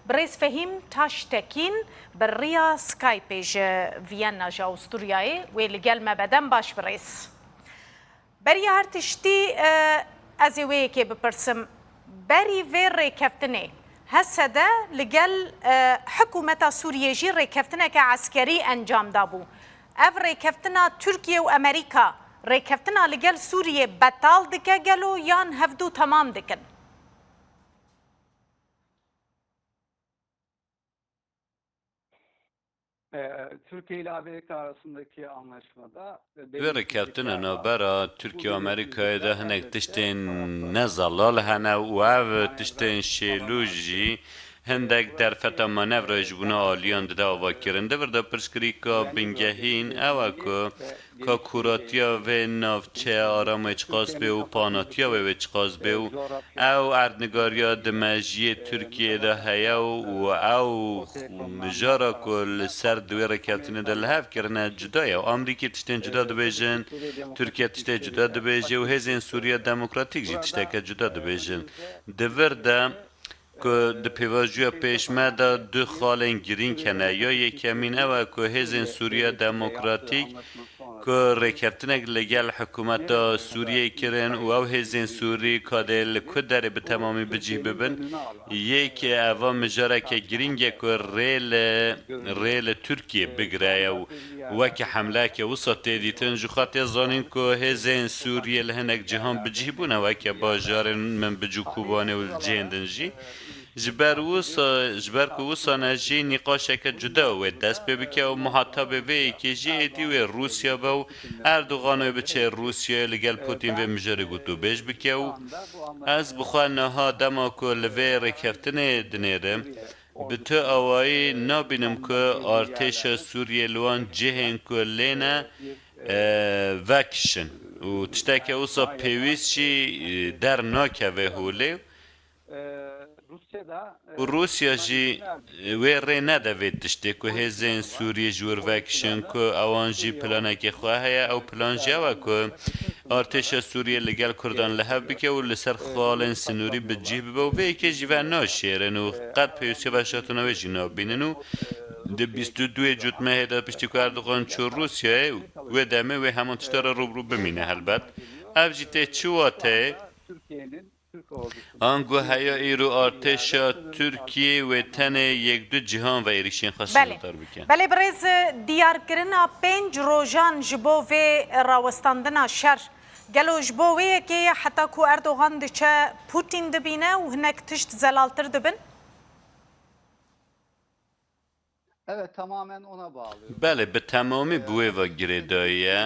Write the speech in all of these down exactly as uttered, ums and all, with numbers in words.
Birêz Fehîm Taştekîn bi riya Skypeê ji Viyana ji Awisturyayê wê li gel me be. Dem baş birêz. Beriya her tiştî, e, ez ê wê yekê bipirsim. Berî vê rêkeftinê H S D li gel, e, hikûmeta Sûriyê jî rêkeftineke eskerî encam dabû. Ev rêkeftina Tirkiye û Amerîka rêkeftina li gel Sûriyê betal dike gelo yan hevdû temam dikin? Ee, Türkiye ile Amerika arasındaki anlaşmada, e, Vê rêkeftina navbera Tirkiye û Amerîkayê de hinek tiştên nezelal hene û ev tiştên şêlû jî hindek derfeta manevra ji bona aliyan dide avakirin. Di vir de pirsgirêka bingehîn ew e ku ka kûratiya vê navçeya aramê çiqas bê û panatiya wê wê çiqas bê û ew erdnigariya di mejiyê Tirkiyê de heye û ew mijara ku li ser di wê rêkeftinê de li hev kirine cuda ye. Amerîkê tiştên cuda dibêjin, Tirkiye tiştê cuda dibêje û hêzên Sûriya Demokratîk jî tişteke cuda dibêjin. Di vir de ku di pêvajoya pêş me de du xalên girîng hene. Ya yekemîn ew e ku hêzên Sûriya Demokratîk ku rêkeftinek li gel hikûmeta Sûriyê kirin û ew hêzên Sûrî ka dê li ku derê bi temamî bi cih bibin, yek eva mijareke girîng e ku rê li, rê li Tirkiye bigire û weke hemleke wisa tê dîtin. Ji xwe tê zanîn ku hêzên Sûriyê li hinek cihan bi cih bûne, weke bajarên Minbic û Kobanê û cihên din jî. Ji ber wisa, ji ber ku wisa ne jî nîqaşeke cuda wê dest pê bike û muhatabê vê yekê jî êdî wê Rûsya be û Erdogan wê biçe Rûsyayê li gel Putin vê mijarê gotûbêj bike û ez bi xwe niha dema ku li vê rêkeftinê dinêrim, bi tu awayî nabînim ku artêşa Sûriyê li wan cihên ku lê ne, e, vekişin û tişteke wisa pêwîst jî, e, dernakeve holê. Û Rûsya jî wê rê nede vê tiştê ku hêzên Sûriyê ji wir vekişin, ku ewan jî planekê xwe heye. Ew plan jî ew e ku artêşa Sûriyê li gel Kurdan li hev bike û li ser xalên sinûrî bi cih bibe û vê yekê jî ve naşêrin û qet pêwîstiya veşartina wê jî nabînin û di bîst û duyê Cotmehê de piştî ku Erdogan çû Rûsyayê, wê demê wê heman tişta re rûbirû bimîne helbet. Ev jî tê çi wateyê? Ango heya îro artêşa Tirkiyê wê tenê yek du cihan ve êrîşên xwe Belê. Sînortar bike. Belê birêz, diyarkirina pênc rojan ji bo vê rawestandina şer, gelo ji bo wê yekê ye heta ku Erdogan diçe Putin dibîne û hinek tişt zelaltir dibin? Evet, tamamen ona bağlı. Belê, bi temamî bi wê ve girêdayî ye.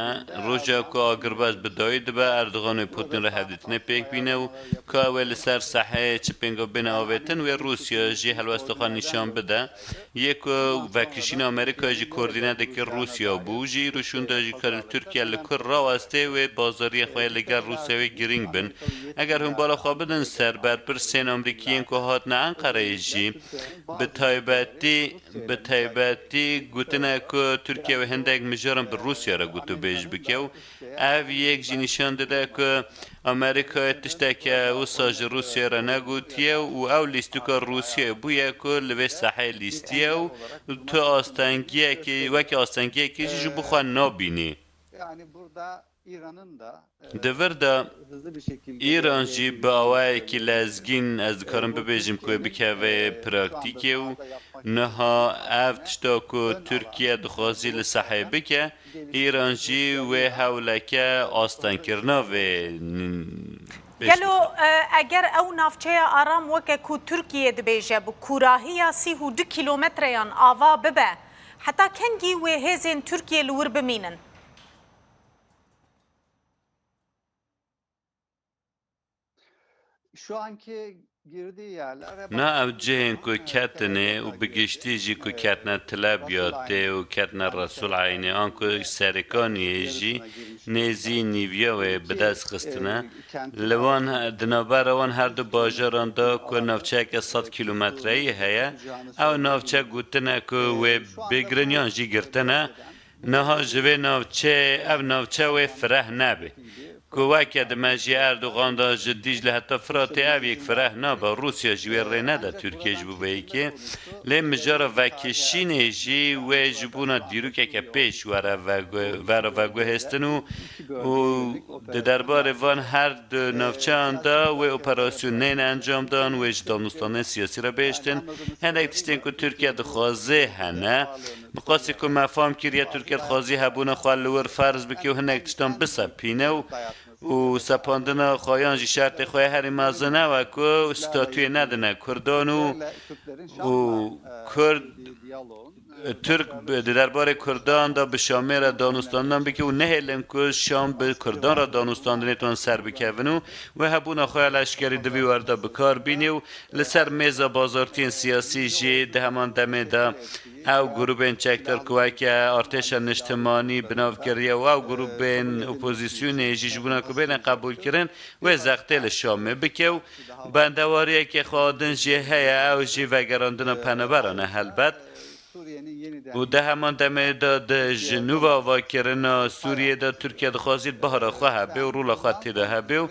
Roja ku agirbest bi dayî dibe, Erdogan û Putin re hevdîtinê pêk bîne û ka ew ê li ser seheyê çi pênga bêne avêtin, wê Rûsya jî helwesta xwe nîşan bide. Yê ku vekişîna Amerîkayê jî koordîne dike Rûsya bû, jî îro şûnda jî ka li Tirkiye li kur rawestê wê bazariyên xwe yê li gel Rûsyayê girîng bin. Eger hûn bala xwe bidin ser berpirsên Amerîkî yên ku hatine Enqereyê jî, Bi taybetî, bi taybetî gotine ku Tirkiye wê hindek mijaran bi Rûsya re gotûbêj bike û ev yek jî nîşan dide ku Amerîkayê tişteke wisa ji Rûsya re negotiye û ew lîstika Rûsyayê bûye ku li vê seheyê lîstiye û tu astengiyekê, wekî astengiyekê jî ji bo xwe nabînî. Yani burada Di vir de Îran jî bi awayekî lezgîn, ez dikarim bibêjim ku wê bikeve praktîkê û niha ev tişta ku Tirkiye dixwazî li sehê bike, Îran jî wê hewleke astengkirina vê pêş Gelo, bixe. E, eger ew navçeya aram weke ku Tirkiye dibêje bi kûrahiya sî û du kîlometreyan ava bibe, heta kengî wê hêzên Tirkiye li wir bimînin? Şu anki girdiği yerler hep Na ev cihên ku ketine û bi giştî jî ku ketine Tilebiyatê û ketine Resul Eynê, an ku Serikaniyê jî nêzî nîviya wê bi dest xistine. Li wan, di navbera wan her du bajaran de ku navçeyeke sed kîlometreyî heye, ew navçe gotine ku wê bigirin yan jî girtine. Niha ji vê navçeyê, ev navçe wê fireh nebe. Ku weke di mejiyê Erdogan de ji Dîcle heta Firatê ev yek fireh nabe, Rûsya ji wê rê nede Tirkiye ji bo vê yekê. Lê mijara vekişînê jî wê ji bona dîrokeke pêş were vegu-, were veguhêstin û, û di derbarê van her du navçeyan de wê operasyon neyne encam dan, wê ji danûstanên siyasî re bihiştin. Hinek tiştên ku Tirkiye dixwaze hene. Bi qasî ku me fam kiriye, Tirkiye dixwazî hebûna xwe li wir ferz bike û hinek tiştan bisepîne û, û sepandina xwe yan jî şertê xwe yê herî mezin ew e ku statuyê nedine Kurdan û, û Kurd, Tirk bi, di derbarê Kurdan de bi Şamê re danûstandinan bike û nehêlin ku Şam bi Kurdan re danûstandinê ton ser bikevin û wê hebûna xwe ya leşkerî di vî wer de bi kar bînî û li ser mêza bazartiyên siyasî jî di heman demê de ew grûbên çekdar ku weke artêşa niştimanî bi nav kiriye û ew grûbên opozisyonê jî ji bona ku bêne qebûlkirin, wê zextê li Şamê bike û bendewariyeke xwe din jî heye, ew jî vegerandina penaberan e helbet. Û di heman demê de di ji nû ve avakirina Sûriyê de Tirkiye dixwazît bahara xwe hebe û rola xwe tê de hebe û,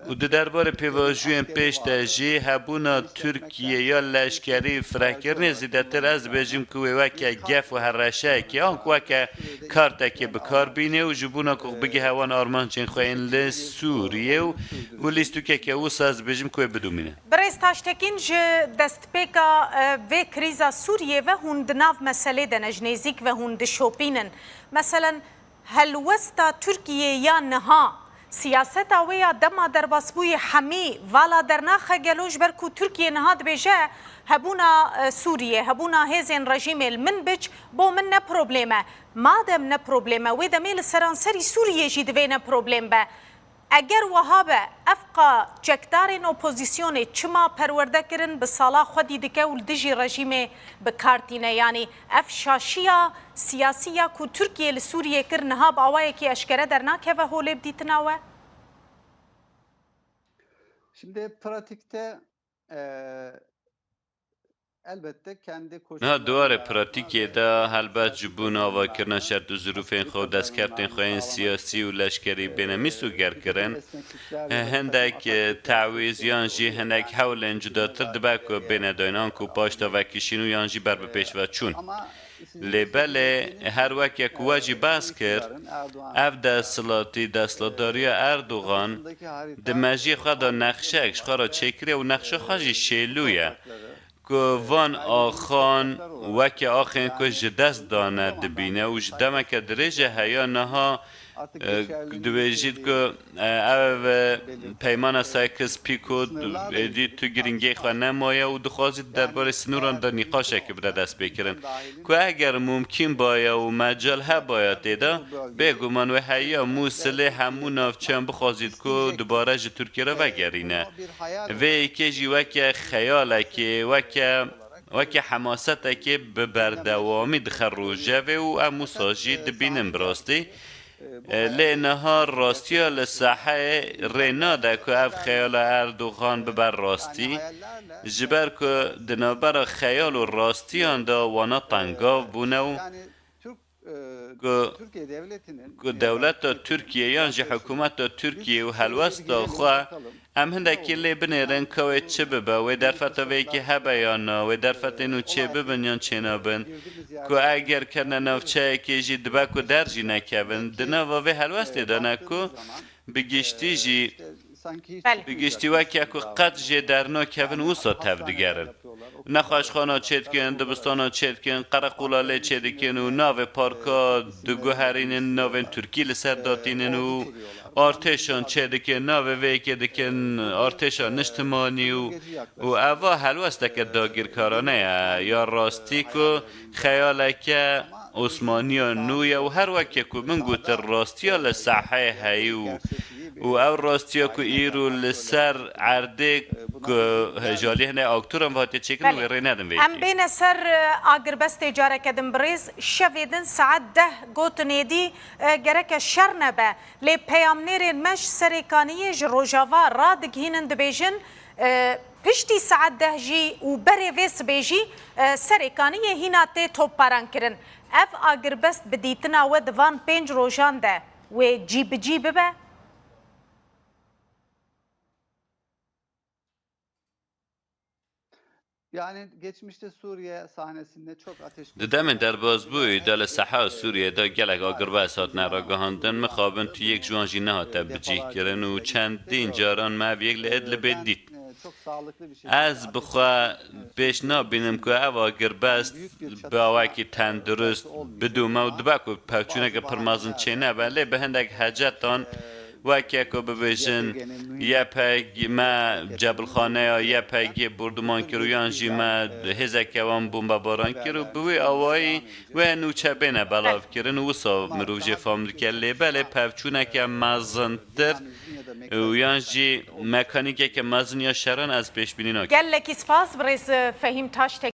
û di derbarê pêvajoyên pêş de jî hebûna Tirkiye ya leşkerî firehkirinê zêdetir ez dibêjim ku wê weke gef û hereşeyekê an ku weke kartekê bi kar bînê û ji bona ku bigihe wan armancên xwe yên li Sûriyê û, û lîstokeke wisa ez dibêjim ku wê bidomîne. Birêz Taştekîn, ji destpêka, e, vê krîza Sûriyê ve hûn di nav meselê de ne, ji nêzîk ve hûn dişopînin. Meselen, helwesta Tirkiyê ya niha, siyaseta wê ya dema derbasbûyî hemî vala dernaxe gelo, ji ber ku Tirkiye niha dibêje hebûna, e, Sûriyê, hebûna hêzên rejîmê li Minbic bo min ne problem e. Madem ne problem e, wê demê li seranserî Sûriyê jî divê ne problem be. Eger wiha be, evqa çekdarên opozisyonê çima perwerde kirin, bi sala xwedî dike û li dijî rejîmê bi kar tîne? Yanî ev şaşiya siyasî ya ku Tirkiye li Sûriyê kir, niha bi awayekî eşkere dernakeve holê bi dîtina we? Şimdi pratikte, e, Niha di warê pratîkê de helbet ji bo navakirina şert û zirûfên xwe û destkeftên xwe yên siyasî û leşkerî bêne mîsogerkirin, hindek tewîz yan jî hinek hewlên cudatir dibe ku bêne dayîn, anku paş de vekişîn û yan jî ber bi pêş ve çûn. Lê belê her weke ku we jî behs kir, ev desthilatî, desthilatdariya Erdogan di mejiyê xwe de nexşeyek ji xwe re çêkiriye û nexşa xwe jî şêlû ye. Ku van axan weke axên ku ji dest dane dibîne û ji demeke dirêj e heya niha, e, dibêjît ku, e, ev, e, peymana Sykes-Picot êdî tu girîngiyê xwe nemaye û dixwazî di derbarê sinûran de nîqaşekê bide destpêkirin. Ku eger mumkîn baye û mecal hebaya tê de, bêguman wê heya Mûsilê hemû navçeyan bixwazît ku dubare ji Tirkiye re vegerîne. Vê yekê jî weke xeyalekê, weke, weke hemasetekê bi berdewamî dixe rojevê û em wisa jî dibînin bi rastî. E, lê niha rastiya li saheyê rê nade ku ev xeyala Erdogan bibe rastî, ji ber ku di navbera xeyal û rastiyan de wana tengav bûne û ku, ku dewleta Tirkiye yan jî hikûmeta Tirkiye û helwesta xwe em hindekî lê binêrin ka wê çi bibe, wê derfeta vê yekê hebe yan na, wê derfetên nû çêbibin yan çênabin, ku eger ketine navçeyekê jî dibe ku derz jî nekevin. Di nava vê helwestê de ne ku bi giştî jî Belê. Bi giştî weke ku qet jê dernakevin wisa tevdigerin. Nexweşxana çêdikin, dibistana çêdikin, qereqola lê çêdikin û navê parka diguherînin, navên Tirkî li ser datînin û artêşan çêdikin, navê vê yekê dikin artêşa niştimanî û, û eva helwesteke dagirkarane ye. Ya rastî ku xeyaleke Osmaniya nû ye û her weke ku min gotin rastiya li saheyê heyî û, û ew rastiya ku îro li ser erdê ku ji alî hinek aktoran ve hatiye çêkirin, Belê. Wê rê nedin vê Em yekê. Bêne ser, e, agirbestê careke din birêz. Şevê din saet deh gotin êdî, e, gereke şer nebe. Lê peyamnêrên me ji Serêkaniyê, ji Rojava radigihînin, dibêjin, e, piştî saet deh jî û berê vê sibê jî, e, Serêkaniyê hîna tê topbaran kirin. Ev agirbest bi dîtina we di van pênc rojan de wê cî bi cî bibe? Yani geçmişte Suriye sahnesinde çok ateşkes Di demên derbasbûyî de li seha Sûriyê de gelek agirbest hatine ragihandin, mixabin tu yek ji wan jî nehate bicihkirin û çendîn caran me ev yek li Idlibê dît. e, çok sağlıklı bir şekilde Ez bi xwe pêş nabînim ku ev agirbest bi awakî tendurist bidome û dibe ku pevçûneke pir mezin çênebe, lê bi hindek hecetan weke ku bibêjin Y P G me cebilxaneya Y P G borduman kir û yan jî me hêzeke wan bombebaran kir û bi wê awayî wê nûçe bêne belavkirin û wisa mirov jê fam dike. Lê belê pevçûneke mezintir û yan jî mekanîkeke mezin ya şeran ez pêşbînî nakim. Gelekî spas birêz Fehîm Taştek.